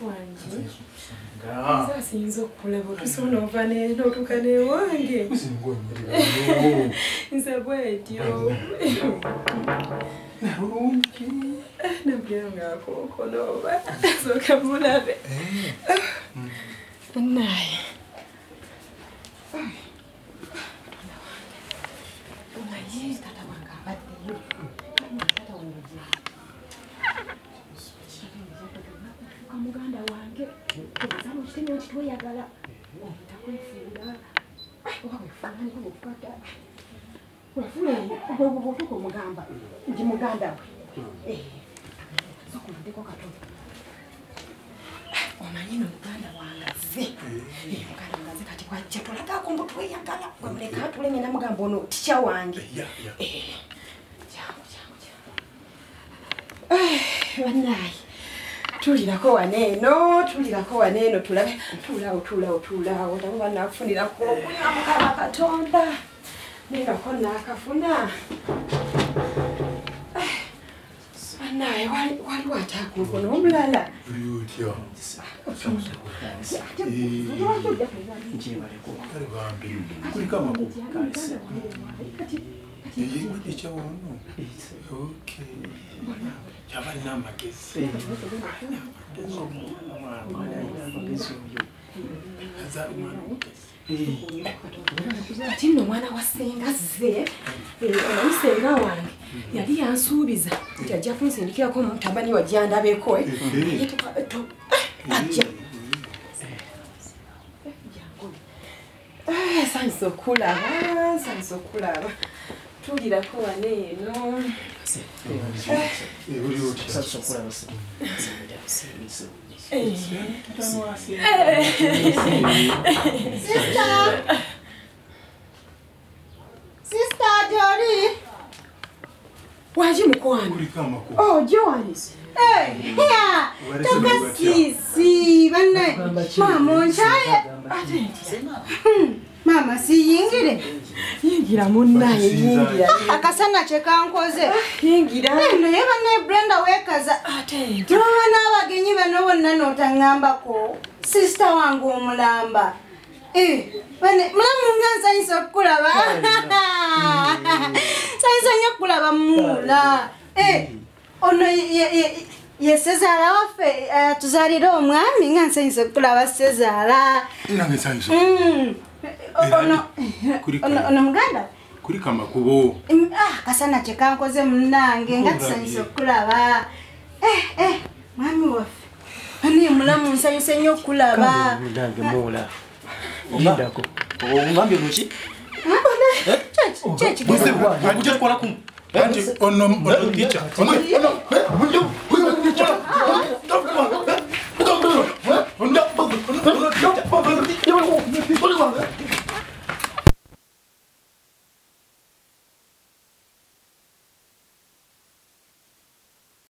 Wangi. Sasa siyinza okukulaba otusobola ova n'otuuka n'ewange. Nze bwetyo. Nampulira ng'akookona oba sooka mulabe. Naye. Katonda wange. Naye taata wange abaddeyo. Taata wange gyali. Muganda wange obuzamu kiteme nti tweyagala obutakwefuula oba wefuula nikukwata wefuula bw'otuuka omugamba nti muganda we sokumaddeko katono omanyi no muganda wange azze muganda wange azze kati wajja tolagaako mbu tweyagala gwe muleka atule ngenda mugamba ono tica wange jangu jangu jangu bannaye tulirako waneeno tulirako waneeno tulabe tuulaawo tuulaawo tuulaawo nabo banaakufunirako okunywa Mukama Katonda nengako naakafuna banaye waliwo ataakuukono omulala Yabalina amagezi. Kati nno omwana wa ssenga azze omanyi ssenga wange yali yansuubiza nti ajja kunsindikirako mutabani we gyandabeko naye ajja nsanyuse okulaba nsanyuse okulaba tulirako wano eno. Sister! Sister Jory! Wangi mukwano? Oh, Joan. Hey, yeah. Toka sisi banne. Mama onchaye. Mama siyingire. Yingira munnaye yingira. Akasana kye kankoze. Yingira. Naye banne Brenda weekaza. Ate. Tuba n'abagenyi bano bonna n'otaŋŋambako. Sister wange omulamba. Bane mulamu nga nsanyusa okukulaba. Nsanyusa nnyo okukulaba muula. Ono ye Ssezaala waffe atuzaalira omwami nga nsanyusa okukulaba Ssezaala. Nange nsanyusa. Ono muganda? Kulika amakubo. Kasana kye kankoze munnange nga tusanyusa okukulaba. Mwami waffe. Ani mulamu nsanyuse nnyo okukulaba. Munnange muula. Lindako. Omugambye muki? Ono teacher. Ono.